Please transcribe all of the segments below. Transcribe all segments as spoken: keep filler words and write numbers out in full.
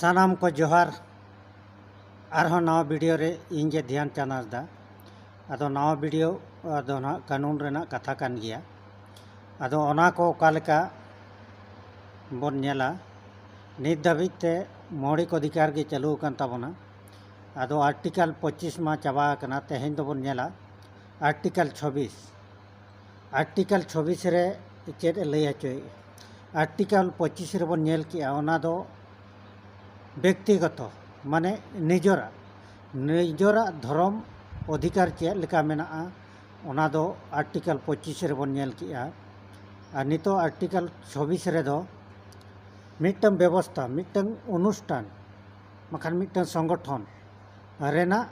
ᱥᱟᱱᱟᱢ ᱠᱚ ᱡᱚᱦᱟᱨ᱾ ᱟᱨᱦᱚᱸ ᱱᱟᱣᱟ ᱵᱷᱤᱰᱤᱭᱳ ᱨᱮ ᱤᱧ ᱜᱮ ᱫᱷᱮᱭᱟᱱ ᱪᱟᱸᱫᱽ ᱦᱟᱸᱥᱫᱟ᱾ ᱟᱫᱚ ᱱᱟᱣᱟ ᱵᱷᱤᱰᱤᱭᱳ ᱫᱚ ᱱᱟᱦᱟᱜ ᱠᱟᱹᱱᱩᱱ ᱨᱮᱱᱟᱜ ᱠᱟᱛᱷᱟ ᱠᱟᱱ ᱜᱮᱭᱟ᱾ ᱟᱫᱚ ᱚᱱᱟ ᱠᱚ ᱚᱠᱟ ᱞᱮᱠᱟ ᱵᱚᱱ ᱧᱮᱞᱟ, ᱱᱤᱛ ᱫᱷᱟᱹᱵᱤᱡ ᱛᱮ ᱢᱳᱣᱲᱤᱠ ᱚᱫᱷᱤᱠᱟᱨ ᱜᱮ ᱪᱟᱹᱞᱩ ᱟᱠᱟᱱ ᱛᱟᱵᱚᱱᱟ᱾ ᱟᱫᱚ ᱟᱨᱴᱤᱠᱟᱞ ᱯᱚᱸᱪᱤᱥ ᱢᱟ ᱪᱟᱵᱟ ᱟᱠᱟᱱᱟ, ᱛᱮᱦᱮᱧ ᱫᱚᱵᱚᱱ ᱧᱮᱞᱟ ᱟᱨᱴᱤᱠᱟᱞ ᱪᱷᱚᱵᱤᱥ᱾ ᱟᱨᱴᱤᱠᱟᱞ ᱪᱷᱚᱵᱤᱥ ᱨᱮ ᱪᱮᱫ ᱮ ᱞᱟᱹᱭ ᱦᱚᱪᱚᱭᱮᱫᱼᱟ? ᱟᱨᱴᱤᱠᱟᱞ ᱯᱚᱸᱪᱤᱥ ᱨᱮᱵᱚᱱ ᱧᱮᱞ ᱠᱮᱜᱼᱟ, ᱚᱱᱟ ᱫᱚ ᱵᱮᱠᱛᱤᱜᱚᱛᱚ, ᱢᱟᱱᱮ ᱱᱤᱡᱚᱨᱟᱜ, ᱱᱤᱡᱚᱨᱟᱜ ᱫᱷᱚᱨᱚᱢ ᱚᱫᱷᱤᱠᱟᱨ ᱪᱮᱫ ᱞᱮᱠᱟ ᱢᱮᱱᱟᱜᱼᱟ, ᱚᱱᱟ ᱫᱚ ᱟᱨᱴᱤᱠᱟᱞ ᱯᱚᱸᱪᱤᱥ ᱨᱮᱵᱚᱱ ᱧᱮᱞ ᱠᱮᱜᱼᱟ᱾ ᱟᱨ ᱱᱤᱛᱚᱜ ᱟᱨᱴᱤᱠᱟᱞ ᱪᱷᱚᱵᱤᱥ ᱨᱮᱫᱚ ᱢᱤᱫᱴᱟᱝ ᱵᱮᱵᱚᱥᱛᱷᱟ, ᱢᱤᱫᱴᱟᱝ ᱚᱱᱩᱥᱴᱷᱟᱱ, ᱵᱟᱠᱷᱟᱱ ᱢᱤᱫᱴᱟᱝ ᱥᱚᱝᱜᱚᱴᱷᱚᱱ ᱨᱮᱱᱟᱜ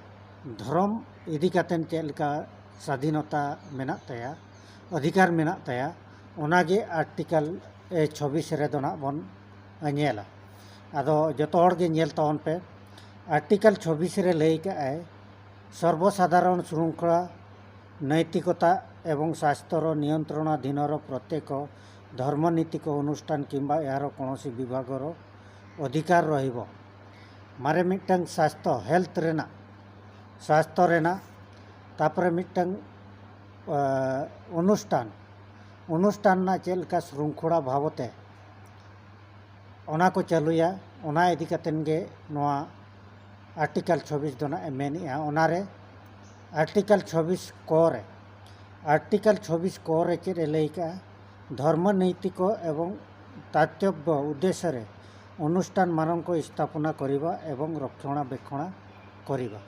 ᱫᱷᱚᱨᱚᱢ ᱤᱫᱤ ᱠᱟᱛᱮᱫ ᱪᱮᱫ ᱞᱮᱠᱟ ᱥᱟᱫᱷᱤᱱᱚᱛᱟ ᱢᱮᱱᱟᱜ ᱛᱟᱭᱟ, ᱚᱫᱷᱤᱠᱟᱨ ᱢᱮᱱᱟᱜ ᱛᱟᱭᱟ, ᱚᱱᱟᱜᱮ ᱟᱨᱴᱤᱠᱟᱞ ᱪᱷᱚᱵᱤᱥ ᱨᱮᱫᱚ ᱱᱟᱜ ᱵᱚᱱ ᱧᱮᱞᱟ᱾ ᱟᱫᱚ ᱡᱚᱛᱚ ᱦᱚᱲ ᱜᱮ ᱧᱮᱞ ᱛᱟᱵᱚᱱ ᱯᱮ, ᱟᱨᱴᱤᱠᱟᱞ ᱪᱷᱚᱵᱤᱥ ᱨᱮ ᱞᱟᱹᱭ ᱠᱟᱜᱼᱟᱭ, ସର୍ବସାଧାରଣ ଶୃଙ୍ଖଳା, ନୈତିକତା ଏବଂ ସ୍ୱାସ୍ଥ୍ୟର ନିୟନ୍ତ୍ରଣାଧୀନର ପ୍ରତ୍ୟେକ ଧର୍ମନୈତିକ ଅନୁଷ୍ଠାନ କିମ୍ବା ଏହାର କୌଣସି ବିଭାଗର ଅଧିକାର ରହିବ। ᱢᱟᱨᱮ ᱢᱤᱫᱴᱟᱝ ᱥᱟᱥᱛᱷᱚ, ᱦᱮᱞᱛᱷ ᱨᱮᱱᱟᱜ, ᱥᱟᱥᱛᱷᱚ ᱨᱮᱱᱟᱜ, ᱛᱟᱯᱚᱨᱮ ᱢᱤᱫᱴᱟᱝ, ᱮ, ᱚᱱᱩᱥᱴᱷᱟᱱ, ᱚᱱᱩᱥᱴᱷᱟᱱ ᱨᱮᱱᱟᱜ ᱪᱮᱫ ᱞᱮᱠᱟ ᱥᱨᱩᱝᱠᱷᱚᱲᱟ ᱵᱷᱟᱵᱚᱛᱮ ᱚᱱᱟ ᱠᱚ ᱪᱟᱹᱞᱩᱭᱟ, ᱚᱱᱟ ᱤᱫᱤ ᱠᱟᱛᱮᱱ ᱜᱮ ᱱᱚᱣᱟ ᱟᱨᱴᱤᱠᱟᱞ ᱪᱷᱚᱵᱤᱥ ᱫᱚ ᱱᱟᱜ ᱮ ᱢᱮᱱᱮᱜᱼᱟ᱾ ᱚᱱᱟᱨᱮ ᱟᱨᱴᱤᱠᱟᱞ ᱪᱷᱚᱵᱤᱥ ᱠᱚ ᱨᱮ, ᱟᱨᱴᱤᱠᱟᱞ ᱪᱷᱚᱵᱤᱥ ᱠᱚ ᱨᱮ ᱪᱮᱫ ᱮ ᱞᱟᱹᱭ ᱠᱟᱜᱼᱟ? ᱫᱷᱚᱨᱢᱚ ᱱᱳᱭᱛᱤᱠ ᱮᱵᱚᱝ ᱛᱟᱛᱛᱚᱵᱽᱭᱚ ᱩᱫᱽᱫᱮᱥᱥᱚ ᱨᱮ ᱚᱱᱩᱥᱴᱷᱟᱱ ᱢᱟᱱᱚᱝᱠᱚ ᱥᱛᱷᱟᱯᱚᱱᱟ ᱠᱚᱨᱤᱵᱟ ᱮᱵᱚᱝ ᱨᱚᱠᱷᱚᱬᱟᱵᱮᱠᱷᱚᱬᱟ ᱠᱚᱨᱤᱵᱟ᱾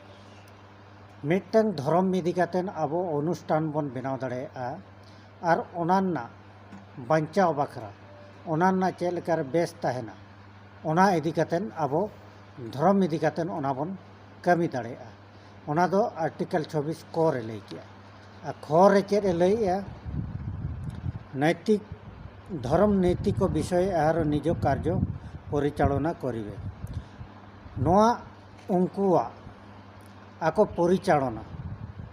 ᱢᱤᱫᱴᱟᱝ ᱫᱷᱚᱨᱚᱢ ᱤᱫᱤ ᱠᱟᱛᱮᱱ ᱟᱵᱚ ᱚᱱᱩᱥᱴᱷᱟᱱ ᱵᱚᱱ ᱵᱮᱱᱟᱣ ᱫᱟᱲᱮᱭᱟᱜᱼᱟ, ᱟᱨ ᱚᱱᱟ ᱨᱮᱱᱟᱜ ᱵᱟᱧᱪᱟᱣ ᱵᱟᱠᱷᱨᱟ, ᱚᱱᱟ ᱨᱮᱱᱟᱜ ᱪᱮᱫ ᱞᱮᱠᱟᱨᱮ ᱵᱮᱥ ᱛᱟᱦᱮᱱᱟ, ᱚᱱᱟ ᱤᱫᱤ ᱠᱟᱛᱮᱱ ᱟᱵᱚ ᱫᱷᱚᱨᱚᱢ ᱤᱫᱤ ᱠᱟᱛᱮᱱ ᱚᱱᱟ ᱵᱚᱱ ᱠᱟᱹᱢᱤ ᱫᱟᱲᱮᱭᱟᱜᱼᱟ᱾ ᱚᱱᱟ ᱫᱚ ᱟᱨᱴᱤᱠᱟᱞ ᱪᱷᱚᱵᱤᱥ ᱠᱚ ᱨᱮ ᱞᱟᱹᱭ ᱠᱮᱜᱼᱟ᱾ ᱟᱨ ᱠᱷᱚ ᱨᱮ ᱪᱮᱫ ᱮ ᱞᱟᱹᱭᱮᱜᱼᱟ? ᱱᱳᱭᱛᱤᱠ, ᱫᱷᱚᱨᱚᱢ ᱱᱳᱭᱛᱤᱠ ᱵᱤᱥᱚᱭ ᱮᱦᱟᱨ ᱱᱤᱡ ᱠᱟᱨᱡᱚ ᱯᱚᱨᱤᱪᱟᱞᱚᱱᱟ ᱠᱚᱨᱤᱵᱮ᱾ ᱱᱚᱣᱟ ᱩᱱᱠᱩᱣᱟᱜ ᱟᱠᱚ ᱯᱚᱨᱤᱪᱟᱞᱚᱱᱟ,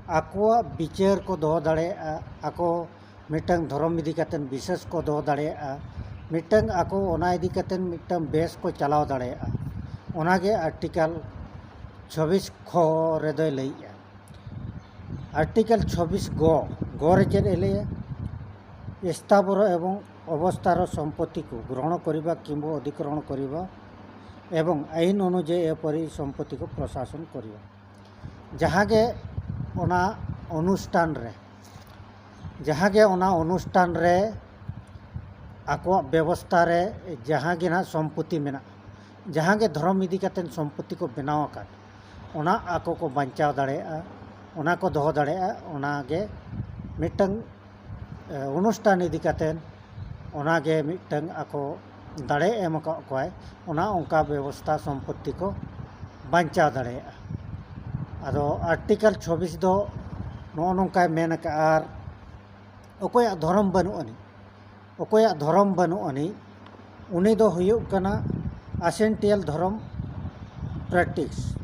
ᱟᱠᱚᱣᱟᱜ ᱵᱤᱪᱟᱹᱨ ᱠᱚ ᱫᱚᱦᱚ ᱫᱟᱲᱮᱭᱟᱜᱼᱟ, ᱟᱠᱚ ᱢᱤᱫᱴᱟᱝ ᱫᱷᱚᱨᱚᱢ ᱤᱫᱤ ᱠᱟᱛᱮᱱ ᱵᱤᱥᱮᱥ ᱠᱚ ᱫᱚᱦᱚ ᱫᱟᱲᱮᱭᱟᱜᱼᱟ, ᱢᱤᱫᱴᱟᱝ ᱟᱠᱚ ᱚᱱᱟ ᱤᱫᱤ ᱠᱟᱛᱮᱱ ᱢᱤᱫᱴᱟᱝ ᱵᱮᱥ ᱠᱚ ᱪᱟᱞᱟᱣ ᱫᱟᱲᱮᱭᱟᱜᱼᱟ᱾ ᱚᱱᱟᱜᱮ ᱟᱨᱴᱤᱠᱟᱞ ᱪᱷᱚᱵᱵᱤᱥ ᱠᱷᱚ ᱨᱮᱫᱚᱭ ᱞᱟᱹᱭᱮᱜᱼᱟ᱾ ᱟᱨᱴᱤᱠᱟᱞ ᱪᱷᱚᱵᱵᱤᱥ ᱜᱚ, ᱜᱚ ᱨᱮ ᱪᱮᱫ ᱮ ᱞᱟᱹᱭᱟ? ᱮᱥᱛᱟᱵᱚᱨᱚ ᱮᱵᱚᱝ ᱚᱵᱚᱥᱛᱟᱨᱚ ᱥᱚᱢᱯᱚᱛᱤ ᱠᱚ ᱜᱨᱚᱦᱚᱬ ᱠᱚᱨᱤᱵᱟ ᱠᱤᱢᱵᱟ ᱚᱫᱷᱤᱠᱨᱚᱦᱚᱬ ᱠᱚᱨᱤᱵᱟ ᱮᱵᱚᱝ ᱟᱭᱤᱱ ᱚᱱᱩᱡᱟᱭᱤ ᱮᱯᱚᱨᱤ ᱥᱚᱢᱯᱚᱛᱤ ᱠᱚ ᱯᱨᱚᱥᱟᱥᱚᱱ ᱠᱚᱨᱤᱵᱟ᱾ ᱡᱟᱦᱟᱸ ᱜᱮ ᱚᱱᱟ ᱚᱱᱩᱥᱴᱷᱟᱱ ᱨᱮ, ᱡᱟᱦᱟᱸ ᱜᱮ ᱚᱱᱟ ᱚᱱᱩᱥᱴᱷᱟᱱ ᱨᱮ ᱟᱠᱚᱣᱟᱜ ᱵᱮᱵᱚᱥᱛᱷᱟ ᱨᱮ ᱡᱟᱦᱟᱸ ᱜᱮ ᱱᱟᱦᱟᱜ ᱥᱚᱢᱯᱚᱛᱤ ᱢᱮᱱᱟᱜᱼᱟ, ᱡᱟᱦᱟᱸ ᱜᱮ ᱫᱷᱚᱨᱚᱢ ᱤᱫᱤ ᱠᱟᱛᱮ ᱥᱚᱢᱯᱚᱛᱤ ᱠᱚ ᱵᱮᱱᱟᱣ ᱟᱠᱟᱫ, ᱚᱱᱟ ᱟᱠᱚ ᱠᱚ ᱵᱟᱧᱪᱟᱣ ᱫᱟᱲᱮᱭᱟᱜᱼᱟ, ᱚᱱᱟ ᱠᱚ ᱫᱚᱦᱚ ᱫᱟᱲᱮᱭᱟᱜᱼᱟ᱾ ᱚᱱᱟ ᱜᱮ ᱢᱤᱫᱴᱟᱝ, ᱮ, ᱚᱱᱩᱥᱴᱷᱟᱱ ᱤᱫᱤ ᱠᱟᱛᱮ ᱚᱱᱟ ᱜᱮ ᱢᱤᱫᱴᱟᱝ ᱟᱠᱚ ᱫᱟᱲᱮ ᱮᱢ ᱟᱠᱟᱫ ᱠᱚᱣᱟᱭ, ᱚᱱᱟ ᱚᱱᱠᱟ ᱵᱮᱵᱚᱥᱛᱷᱟ ᱥᱚᱢᱯᱚᱛᱤ ᱠᱚ ᱵᱟᱧᱪᱟᱣ ᱫᱟᱲᱮᱭᱟᱜᱼᱟ᱾ ᱟᱫᱚ ᱟᱨᱴᱤᱠᱟᱞ ᱪᱷᱚᱵᱵᱤᱥ ᱫᱚ ᱱᱚᱜᱼᱚ ᱱᱚᱝᱠᱟᱭ ᱢᱮᱱ ᱟᱠᱟᱫᱼᱟ, ᱟᱨ ᱚᱠᱚᱭᱟᱜ ᱫᱷᱚᱨᱚᱢ ᱵᱟᱹᱱᱩᱜ ᱟᱹᱱᱤᱡ, ᱚᱠᱚᱭᱟᱜ ᱫᱷᱚᱨᱚᱢ ᱵᱟᱹᱱᱩᱜ ᱟᱹᱱᱤᱡ, ᱩᱱᱤ ᱫᱚ ᱦᱩᱭᱩᱜ ᱠᱟᱱᱟ ᱟᱥᱮᱱᱴᱤᱭᱟᱞ ᱫᱷᱚᱨᱚᱢ ᱯᱨᱮᱠᱴᱤᱥ,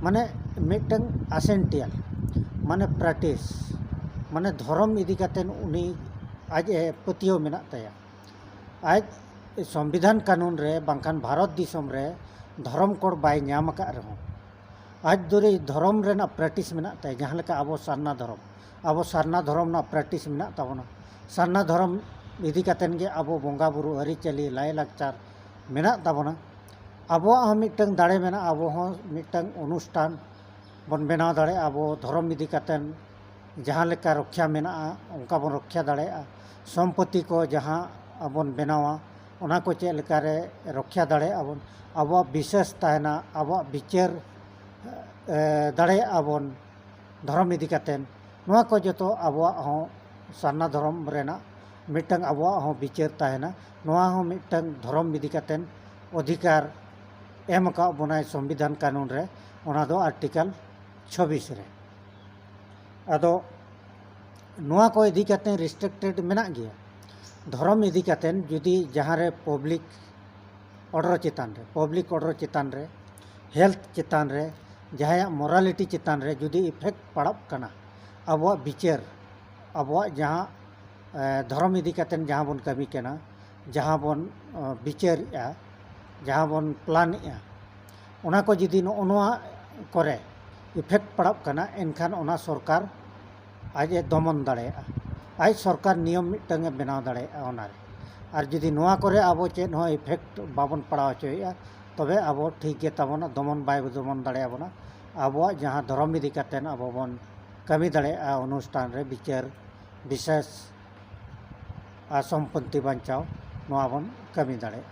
ᱢᱟᱱᱮ ᱢᱤᱫᱴᱟᱝ ᱟᱥᱮᱱᱴᱤᱭᱟᱞ, ᱢᱟᱱᱮ ᱯᱨᱮᱠᱴᱤᱥ, ᱢᱟᱱᱮ ᱫᱷᱚᱨᱚᱢ ᱤᱫᱤ ᱠᱟᱛᱮ ᱩᱱᱤ ᱟᱡ ᱮ ᱯᱟᱹᱛᱭᱟᱹᱣ ᱢᱮᱱᱟᱜ ᱛᱟᱭᱟ᱾ ᱟᱡ ᱥᱚᱝᱵᱤᱫᱷᱟᱱ ᱠᱟᱹᱱᱩᱱ ᱨᱮ ᱵᱟᱝᱠᱷᱟᱱ ᱵᱷᱟᱨᱚᱛ ᱫᱤᱥᱚᱢ ᱨᱮ ᱫᱷᱚᱨᱚᱢ ᱠᱳᱰ ᱵᱟᱭ ᱧᱟᱢ ᱟᱠᱟᱫ ᱨᱮᱦᱚᱸ, ᱟᱡ ᱫᱚ ᱫᱷᱚᱨᱚᱢ ᱨᱮᱱᱟᱜ ᱯᱨᱮᱠᱴᱤᱥ ᱢᱮᱱᱟᱜ ᱛᱟᱭᱟ᱾ ᱡᱟᱦᱟᱸ ᱞᱮᱠᱟ ᱟᱵᱚ ᱥᱟᱨᱱᱟ ᱫᱷᱚᱨᱚᱢ, ᱟᱵᱚ ᱥᱟᱨᱱᱟ ᱫᱷᱚᱨᱚᱢ ᱨᱮᱱᱟᱜ ᱯᱨᱮᱠᱴᱤᱥ ᱢᱮᱱᱟᱜ ᱛᱟᱵᱚᱱᱟ᱾ ᱥᱟᱨᱱᱟ ᱫᱷᱚᱨᱚᱢ ᱤᱫᱤ ᱠᱟᱛᱮᱱ ᱜᱮ ᱟᱵᱚ ᱵᱚᱸᱜᱟ ᱵᱩᱨᱩ, ᱟᱹᱨᱤᱪᱟᱹᱞᱤ, ᱞᱟᱭᱼᱞᱟᱠᱪᱟᱨ ᱢᱮᱱᱟᱜ ᱛᱟᱵᱚᱱᱟ᱾ ᱟᱵᱚᱣᱟᱜ ᱦᱚᱸ ᱢᱤᱫᱴᱟᱝ ᱫᱟᱲᱮ ᱢᱮᱱᱟᱜᱼᱟ, ᱟᱵᱚ ᱦᱚᱸ ᱢᱤᱫᱴᱟᱝ ᱚᱱᱩᱥᱴᱷᱟᱱ ᱵᱚᱱ ᱵᱮᱱᱟᱣ ᱫᱟᱲᱮᱭᱟᱜᱼᱟ᱾ ᱟᱵᱚ ᱫᱷᱚᱨᱚᱢ ᱤᱫᱤ ᱠᱟᱛᱮᱱ ᱡᱟᱦᱟᱸ ᱞᱮᱠᱟ ᱨᱚᱠᱷᱭᱟ ᱢᱮᱱᱟᱜᱼᱟ, ᱚᱱᱠᱟ ᱵᱚᱱ ᱨᱚᱠᱷᱭᱟ ᱫᱟᱲᱮᱭᱟᱜᱼᱟ᱾ ᱥᱚᱢᱯᱚᱛᱤ ᱠᱚ ᱡᱟᱦᱟᱸ ᱵᱚᱱ ᱵᱮᱱᱟᱣᱟ, ᱚᱱᱟ ᱠᱚ ᱪᱮᱫ ᱞᱮᱠᱟᱨᱮ ᱨᱚᱠᱷᱭᱟ ᱫᱟᱲᱮᱭᱟᱜᱼᱟ ᱵᱚᱱ, ᱟᱵᱚᱣᱟᱜ ᱵᱤᱥᱮᱥ ᱛᱟᱦᱮᱱᱟ, ᱟᱵᱚᱣᱟᱜ ᱵᱤᱪᱟᱹᱨ, ᱮ, ᱫᱟᱲᱮᱭᱟᱜᱼᱟ ᱵᱚᱱ ᱫᱷᱚᱨᱚᱢ ᱤᱫᱤ ᱠᱟᱛᱮᱱ᱾ ᱱᱚᱣᱟ ᱠᱚ ᱡᱚᱛᱚ ᱟᱵᱚᱣᱟᱜ ᱦᱚᱸ ᱥᱟᱨᱱᱟ ᱫᱷᱚᱨᱚᱢ ᱨᱮᱱᱟᱜ ᱢᱤᱫᱴᱟᱝ ᱟᱵᱚᱣᱟᱜ ᱦᱚᱸ ᱵᱤᱪᱟᱹᱨ ᱛᱟᱦᱮᱱᱟ᱾ ᱱᱚᱣᱟ ᱦᱚᱸ ᱢᱤᱫᱴᱟᱝ ᱫᱷᱚᱨᱚᱢ ᱤᱫᱤ ᱠᱟᱛᱮᱱ ᱚᱫᱷᱤᱠᱟᱨ ᱮᱢ ᱟᱠᱟᱫ ᱵᱚᱱᱟᱭ ᱥᱚᱝᱵᱤᱫᱷᱟᱱ ᱠᱟᱹᱱᱩᱱ ᱨᱮ, ᱚᱱᱟ ᱫᱚ ᱟᱨᱴᱤᱠᱟᱞ ᱪᱷᱚᱵᱵᱤᱥ ᱨᱮ᱾ ᱟᱫᱚ ᱱᱚᱣᱟ ᱠᱚ ᱤᱫᱤ ᱠᱟᱛᱮ ᱨᱮᱥᱴᱨᱤᱠᱴᱮᱰ ᱢᱮᱱᱟᱜ ᱜᱮᱭᱟ᱾ ᱫᱷᱚᱨᱚᱢ ᱤᱫᱤ ᱠᱟᱛᱮ ᱡᱩᱫᱤ ᱡᱟᱦᱟᱸ ᱨᱮ ᱯᱟᱵᱽᱞᱤᱠ ᱚᱰᱟᱨ ᱪᱮᱛᱟᱱ ᱨᱮ, ᱯᱟᱵᱽᱞᱤᱠ ᱚᱰᱟᱨ ᱪᱮᱛᱟᱱ ᱨᱮ, ᱦᱮᱞᱛᱷ ᱪᱮᱛᱟᱱ ᱨᱮ, ᱡᱟᱦᱟᱸᱭᱟᱜ ᱢᱚᱨᱟᱞᱤᱴᱤ ᱪᱮᱛᱟᱱ ᱨᱮ ᱡᱩᱫᱤ ᱤᱯᱷᱮᱠᱴ ᱯᱟᱲᱟᱜ ᱠᱟᱱᱟ, ᱟᱵᱚᱣᱟᱜ ᱵᱤᱪᱟᱹᱨ, ᱟᱵᱚᱣᱟᱜ ᱡᱟᱦᱟᱸ, ᱮ, ᱫᱷᱚᱨᱚᱢ ᱤᱫᱤ ᱠᱟᱛᱮ ᱡᱟᱦᱟᱸ ᱵᱚᱱ ᱠᱟᱹᱢᱤ ᱠᱟᱱᱟ, ᱡᱟᱦᱟᱸ ᱵᱚᱱ, ᱚ, ᱵᱤᱪᱟᱹᱨᱮᱜᱼᱟ, ᱡᱟᱦᱟᱸ ᱵᱚᱱ ᱯᱞᱟᱱᱮᱜᱼᱟ, ᱚᱱᱟ ᱠᱚ ᱡᱩᱫᱤ ᱱᱚᱜᱼᱚ ᱱᱚᱣᱟ ᱠᱚᱨᱮ effect ᱯᱟᱲᱟᱜ ᱠᱟᱱᱟ, ᱮᱱᱠᱷᱟᱱ ᱚᱱᱟ ᱥᱚᱨᱠᱟᱨ ᱟᱡ ᱮ ᱫᱚᱢᱚᱱ ᱫᱟᱲᱮᱭᱟᱜᱼᱟ᱾ ᱟᱡ ᱥᱚᱨᱠᱟᱨ ᱱᱤᱭᱚᱢ ᱢᱤᱫᱴᱟᱝ ᱮ ᱵᱮᱱᱟᱣ ᱫᱟᱲᱮᱭᱟᱜᱼᱟ ᱚᱱᱟᱨᱮ᱾ ᱟᱨ ᱡᱩᱫᱤ ᱱᱚᱣᱟ ᱠᱚᱨᱮ ᱟᱵᱚ ᱪᱮᱫ ᱦᱚᱸ effect ᱵᱟᱵᱚᱱ ᱯᱟᱲᱟᱣ ᱦᱚᱪᱚᱭᱮᱫᱼᱟ, ᱛᱚᱵᱮ ᱟᱵᱚ ᱴᱷᱤᱠ ᱜᱮ ᱛᱟᱵᱚᱱᱟ, ᱫᱚᱢᱚᱱ ᱵᱟᱭ ᱫᱚᱢᱚᱱ ᱫᱟᱲᱮᱭᱟᱵᱚᱱᱟ᱾ ᱟᱵᱚᱣᱟᱜ ᱡᱟᱦᱟᱸ ᱫᱷᱚᱨᱚᱢ ᱤᱫᱤ ᱠᱟᱛᱮᱫ ᱟᱵᱚ ᱵᱚᱱ ᱠᱟᱹᱢᱤ ᱫᱟᱲᱮᱭᱟᱜᱼᱟ ᱚᱱᱩᱥᱴᱷᱟᱱ ᱨᱮ, ᱵᱤᱪᱟᱹᱨ ᱵᱤᱥᱮᱥ ᱟᱨ ᱥᱚᱢᱯᱚᱛᱛᱤ ᱵᱟᱧᱪᱟᱣ, ᱱᱚᱣᱟ ᱵᱚᱱ ᱠᱟᱹᱢᱤ ᱫᱟᱲᱮᱭᱟᱜᱼᱟ᱾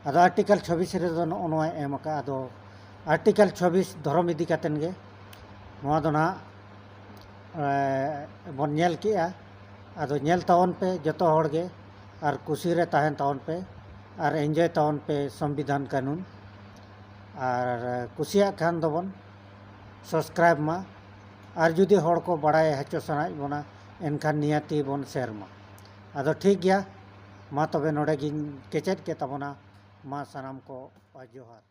ᱟᱫᱚ ᱟᱨᱴᱤᱠᱮᱞ ᱪᱷᱚᱵᱵᱤᱥ ᱨᱮᱫᱚ ᱱᱚᱜᱼᱚ ᱱᱚᱣᱟᱭ ᱮᱢ ᱟᱠᱟᱫᱼᱟ᱾ ᱟᱫᱚ ᱟᱨᱴᱤᱠᱮᱞ ᱪᱷᱚᱵᱵᱤᱥ ᱫᱷᱚᱨᱚᱢ ᱤᱫᱤ ᱠᱟᱛᱮᱫ ᱜᱮ ᱱᱚᱣᱟ ᱫᱚ ᱱᱟᱦᱟᱜ, ᱮ, ᱵᱚᱱ ᱧᱮᱞ ᱠᱮᱜᱼᱟ᱾ ᱟᱫᱚ ᱧᱮᱞ ᱛᱟᱵᱚᱱ ᱯᱮ ᱡᱚᱛᱚ ᱦᱚᱲ ᱜᱮ, ᱟᱨ ᱠᱩᱥᱤ ᱨᱮ ᱛᱟᱦᱮᱱ ᱛᱟᱵᱚᱱ ᱯᱮ, ᱟᱨ enjoy ᱛᱟᱵᱚᱱ ᱯᱮ ᱥᱚᱝᱵᱤᱫᱷᱟᱱ ᱠᱟᱹᱱᱩᱱ᱾ ᱟᱨ ᱠᱩᱥᱤᱭᱟᱜ ᱠᱷᱟᱱ ᱫᱚᱵᱚᱱ subscribe ᱢᱟ, ᱟᱨ ᱡᱩᱫᱤ ᱦᱚᱲ ᱠᱚ ᱵᱟᱲᱟᱭ ᱦᱚᱪᱚ ᱥᱟᱱᱟᱭᱮᱫ ᱵᱚᱱᱟ, ᱮᱱᱠᱷᱟᱱ ᱱᱤᱦᱟᱹᱛᱤ ᱵᱚᱱ share ᱢᱟ᱾ ᱟᱫᱚ ᱴᱷᱤᱠ ᱜᱮᱭᱟ, ᱢᱟ ᱛᱚᱵᱮ ᱱᱚᱰᱮ ᱜᱤᱧ ᱠᱮᱪᱮᱫ ᱠᱮᱫ ᱛᱟᱵᱚᱱᱟ᱾ ᱢᱟ ᱥᱟᱱᱟᱢ ᱠᱚ ᱡᱚᱦᱟᱨ᱾